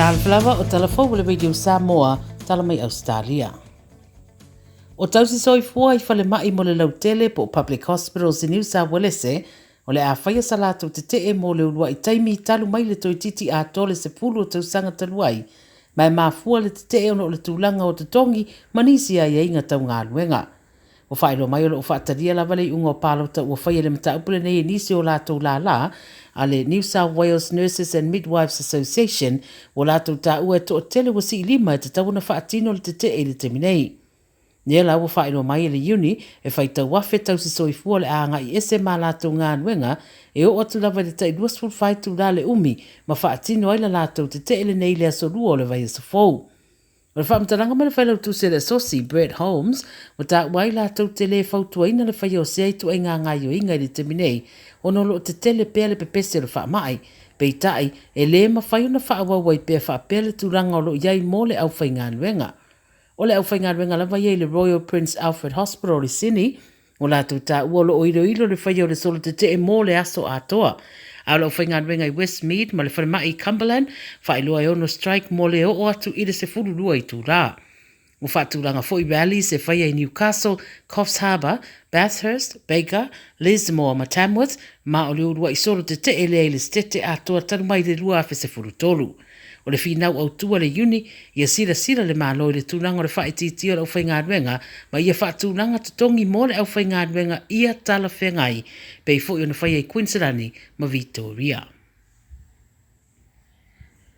Talofa lava o tala fou a le Radio Samoa, tala mai Ausetalia. O tausi soifua i falemai mo le lautele po o public hospitals i Niu Sauelese, o le a faia sa latou tetee mo le uluai taimi talu mai le toeitiiti atoa le 10 o tausaga talu ai, ma e mafua le tetee ona o le tulaga o totogi ma nisi aiaiga tau galuega. Ua faailoa mai o lo o faatalia lava le iuga o palota ua faia i le mataupu lenei e nisi o latou lālā a le New South Wales Nurses and Midwives Association ua latou taua e toatele ua siilima e tatau ona faatino le tetee i le taimi nei. Lea la ua faailoa mai e le Iuni e faitau afe tausi soifua o le a agai ese ma latou galuega e oo atu lava i le tai 24 itula le umi ma faatino ai la latou tetee lenei i le aso Lua o le vaiaso fou. O le faamatalaga mai le Failautusi a le Asosi, Brett Holmes, ua taua ai latou te le fautuaina le faia o sea ituaiga gaoioiga i le taimi nei ona o lo o tetele pea le pepese o le faamai. Peitai, e le mafai ona faaauau ai pea faapea le tulaga o lo o i ai mo le aufaigaluega. O le aufaigaluega lava ia i le Royal Prince Alfred Hospital i Sydney, Ua latou taua o lo o iloilo le faia o le solo tetee mo le aso atoa. A o le aufaigaluega i Westmead ma le falemai i Cumberland, faailoa e ono strike mo le oo atu i le 12 itula. Ua faatulaga foi rallies e faia i Newcastle, Coffs Harbour, Bathurst, Bega, Lismore ma Tamworth, ma o le uluai solo tetee lea i le setete atoa talu mai le 2013. O le finau autu a le Iuni, ia silasila le Malo i le tulaga o le faaitiitia o le aufaigaluega ma ia faatulaga totogi mo le aufaigaluega ia talafeagai, pei foi ona faia i Kuiniselani ma Vitoria.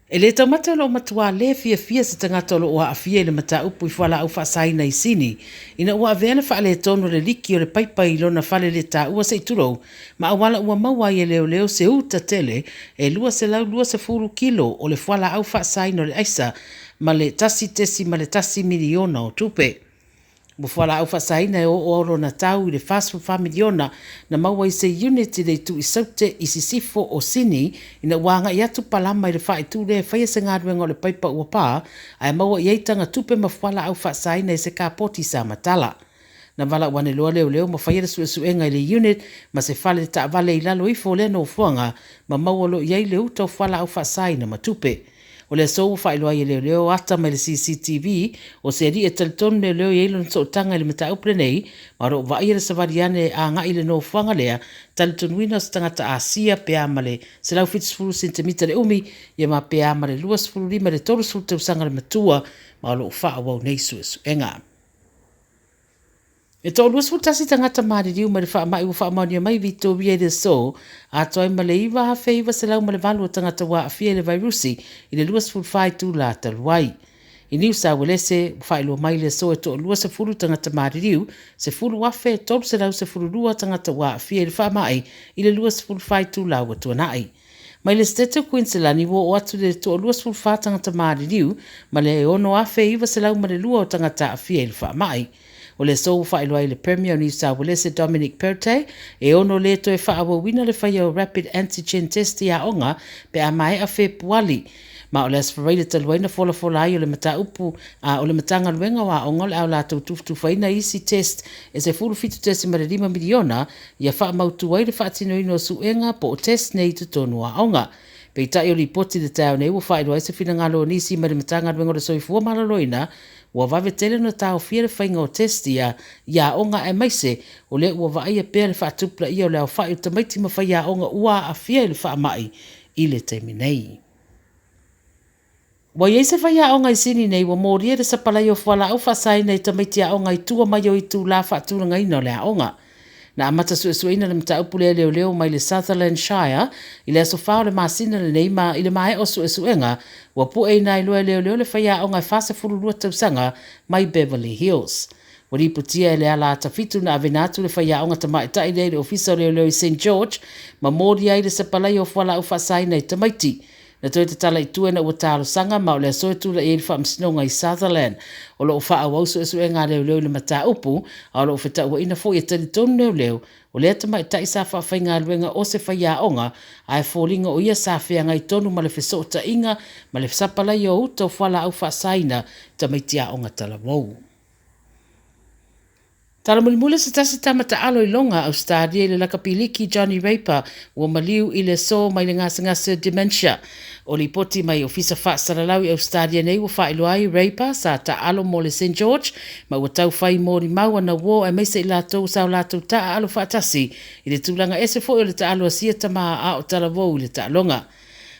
E le taumate o lo o matuā le fiafia se tagata o lo o aafia i le mataupu i fualaau faasaina i Sini ina ua avea le faaletonu o le liki o le paipa i lona fale le taua se i tulou ma auala ua maua ai e leoleo se uta tele e 220 kilo o le fualaau faasaina o le aisa ma le $1.1 miliona o tupe. Ua fualaau faasaina e oo lona tau i le $44 miliona na maua i se unit i le itu i Saute i sisifo o Sini ina ua agai atu palama i le faaitu lea e faia se galuega o le paipa ua pa ae maua i ai taga tupe ma fualaau faasaina i se kapoti sa matala. Na valaau ane loa leoleo ma faia le suesuega i le unit ma se fale taavale i lalo ifo o lea nofoaga ma maua loa i ai le uta o fualaau faasaina ma tupe. O le aso ua faailoa ai e leoleo ata mai le CCTV o se alii e talitonu leoleo e i ai lona sootaga i le mataupu lenei ma o lo o vaaia le savali ane e agai i le nofoaga lea, talitonuina o se tagata Asia pe a ma le 170 senitimita le umi ia ma pe a ma le 25 i le 30 tausaga le matua ma o lo o faaauau nei suesuega. E toa 21 tagata maliliu mai le faamai ua faamaonia mai i Vitoria i le aso, atoa ai ma le 9,908 o tagata ua aafia i le vairusi i le 24 itula talu ai. I Niu Sauelese, ua faailoa mai i le aso e toa 20 tagata maliliu, 10,312 tagata ua aafia i le faamai i le 24 itula ua tuanai. Mai le Setete o Kuiniselani ua oo atu le toa 24 tagata maliliu ma le 6,902 o tagata aafia i le faamai. O le aso ua faailoa ai le Premier o Niu Sauelese Dominic Perrottet e ono le toe faaauauina le faia o rapid antigen test i aoga pe a maea Fepuali. Ma o le Aso Faraile talu ai na folafola ai o le mataupu a o le Matagaluega o Aoga o le a latou tufatufaina isi test e 17.5 miliona ia faamautu ai le faatinoina o suega po o test nei i totonu o aoga. Peitai o lipoti i le taeao nei ua faailoa ai se finagalo o nisi mai le Matagaluega o le Soifua Maloloina ua vave tele ona taofia le faiga o test ia i aoga aemaise o lea ua vaaia pea le faatupulaia o le aofai o tamaiti ma faiaoga ua aafia i le faamai i le taimi nei. Ua i ai se faiaoga i Sini nei ua molia i le sapalai o fualaau faasaina i tamaiti aoga i tua mai o itulā faatulagaina o le aoga. Na amata suesueina le mataupu lea e leoleo mai le Sutherland Shire i le aso 4 o le masina lenei ma i le maea o suesuega ua pueina ai loa e leoleo le faiaoga e 42 tausaga mai Beverly Hills. Ua lipotia e le ala ata fitu na aveina atu le faiaoga tamaitai lea i le ofisa o leoleo i St George ma molia ai le sapalai o fualaau faasaina i tamaiti. Na toe tatala i tua ina ua talosaga ma o le aso e tulai ai le faamasinoga i Sutherland. O lo o faaauau suesuega a leoleo i le mataupu, a o lo o fetauaiina foi e talitonu leoleo, o lea tamaitai sa faafaigaluega o se faiaoga, ae foliga o ia sa feagai tonu ma le fesootaiga ma le sapalaia o uta o fualaau faasaina tamaiti aoga talavou. Tala mulimuli se tasi tama taalo i loga Ausetalia i le lakapi liki Johnny Raper ua maliu i le aso mai le gasegase o dementia. O lipoti mai Ofisa Faasalalau i Ausetalia nei ua faailoa ai Raper sa taaalo mo le St George ma ua taufai molimau ana uo aemaise i latou sa o latou taaalo faatasi i le tulaga ese foi o le taalo a sia tama a o talavou i le taaloga.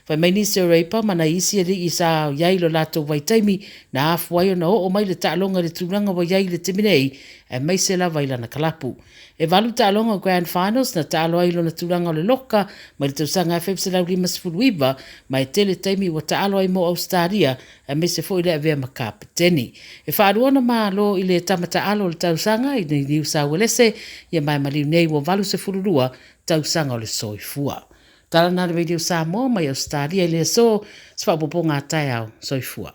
Fai mai nisi o Raper ma nai isi alii sa i ai i lo latou vaitaimi na afua ai ona oo mai le taaloga i le tulaga ua i ai i le taimi nei, aemaise lava i lana kalapu. E valu taaloga o Grand Finals na taalo ai i lona tulaga o le loka mai le tausaga 1959, ma e tele taimi ua taalo ai mo Ausetalia aemaise foi le avea ma kapeteni. E faalua ona malo i le tama taalo o le tausaga i Niu Sauelese, ia ma e maliu nei ua 82 tausaga o le soifua. Tala na le Radio Samoa mai Ausetalia i le aso, se faaopoopoga a taeao. Soifua.